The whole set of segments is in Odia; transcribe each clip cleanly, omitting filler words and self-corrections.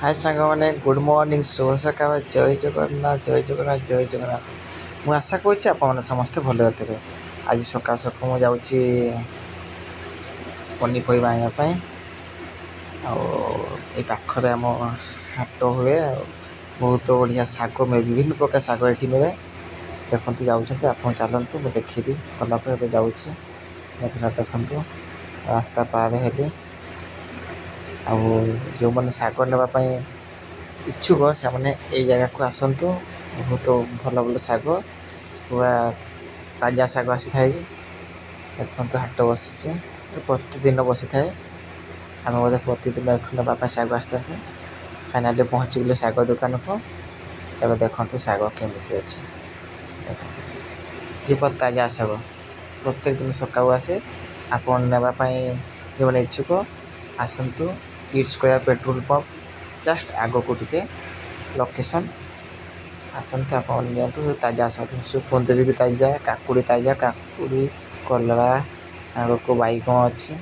ହାଏ ସାଙ୍ଗମାନେ, ଗୁଡ଼୍ ମର୍ଣ୍ଣିଂ, ଶୁଭ ସକାଳ, ଜୟ ଜଗନ୍ନାଥ, ଜୟ ଜଗନ୍ନାଥ, ଜୟ ଜଗନ୍ନାଥ। ମୁଁ ଆଶା କରୁଛି ଆପଣମାନେ ସମସ୍ତେ ଭଲରେ ଥିବେ। ଆଜି ସକାଳୁ ସକାଳୁ ମୁଁ ଯାଉଛି ପନିପରିବା ଆଣିବା ପାଇଁ। ଆଉ ଏଇ ପାଖରେ ଆମ ହାଟ ହୁଏ ଆଉ ବହୁତ ବଢ଼ିଆ ଶାଗ ମିଳେ, ବିଭିନ୍ନ ପ୍ରକାର ଶାଗ ଏଠି ମିଳେ। ଦେଖନ୍ତୁ, ଯାଉଛନ୍ତି ଆପଣ, ଚାଲନ୍ତୁ, ମୁଁ ଦେଖିବି ଗଲା ପରେ। ଏବେ ଯାଉଛି, ଦେଖନ୍ତୁ, ରାସ୍ତା ପାର ହେଲି। ଆଉ ଯେଉଁମାନେ ଶାଗ ନେବା ପାଇଁ ଇଚ୍ଛୁକ, ସେମାନେ ଏଇ ଜାଗାକୁ ଆସନ୍ତୁ। ବହୁତ ଭଲ ଭଲ ଶାଗ, ପୁରା ତାଜା ଶାଗ ଆସିଥାଏ। ଦେଖନ୍ତୁ, ହାଟ ବସିଛି, ପ୍ରତିଦିନ ବସିଥାଏ। ଆମେ ମଧ୍ୟ ପ୍ରତିଦିନ ଏଠୁ ନେବା ପାଇଁ ଶାଗ ଆସିଥାନ୍ତି। ଫାଇନାଲି ପହଞ୍ଚିଗଲେ ଶାଗ ଦୋକାନକୁ। ଏବେ ଦେଖନ୍ତୁ ଶାଗ କେମିତି ଅଛି। ଦେଖନ୍ତୁ, ପୁରା ତାଜା ଶାଗ ପ୍ରତ୍ୟେକ ଦିନ ସକାଳୁ ଆସେ। ଆପଣ ନେବା ପାଇଁ ଯେଉଁମାନେ ଇଚ୍ଛୁକ, ଆସନ୍ତୁ। Kid square petrol pump just ଆଗକୁ ଟିକେ ଲୋକେସନ୍। ଆସନ୍ତୁ ଆପଣ, ନିଅନ୍ତୁ ତାଜା ଶାଗ। କୁନ୍ଦୁରି ବି ତାଜା, କାକୁଡ଼ି ତାଜା, କାକୁଡ଼ି, କଲରା ସାଙ୍ଗକୁ ବାଇଗଣ ଅଛି।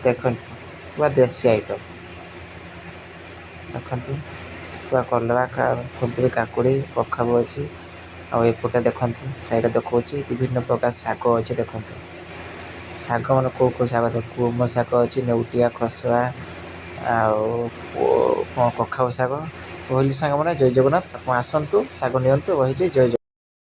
ଦେଖନ୍ତୁ, ପୁରା ଦେଶୀ ଆଇଟମ୍। ଦେଖନ୍ତୁ, ପୁରା କଲରା, କୁନ୍ଦୁରି, କାକୁଡ଼ି, କଖାରୁ ଅଛି। ଆଉ ଏପଟେ ଦେଖନ୍ତୁ, ସାଇଡ଼୍ ଦେଖାଉଛି, ବିଭିନ୍ନ ପ୍ରକାର ଶାଗ ଅଛି। ଦେଖନ୍ତୁ ଶାଗ ମାନେ, କେଉଁ କେଉଁ ଶାଗ। କୁଳୁମ ଶାଗ ଅଛି, ନେଉଟିଆ, ଖସରା ଆଉ କ'ଣ କଖାରୁ ଶାଗ। ରହିଲି ସାଙ୍ଗମାନେ, ଜୟ ଜଗନ୍ନାଥ। ଆପଣ ଆସନ୍ତୁ, ଶାଗ ନିଅନ୍ତୁ। ରହିଲି, ଜୟ ଜଗନ୍ନାଥ।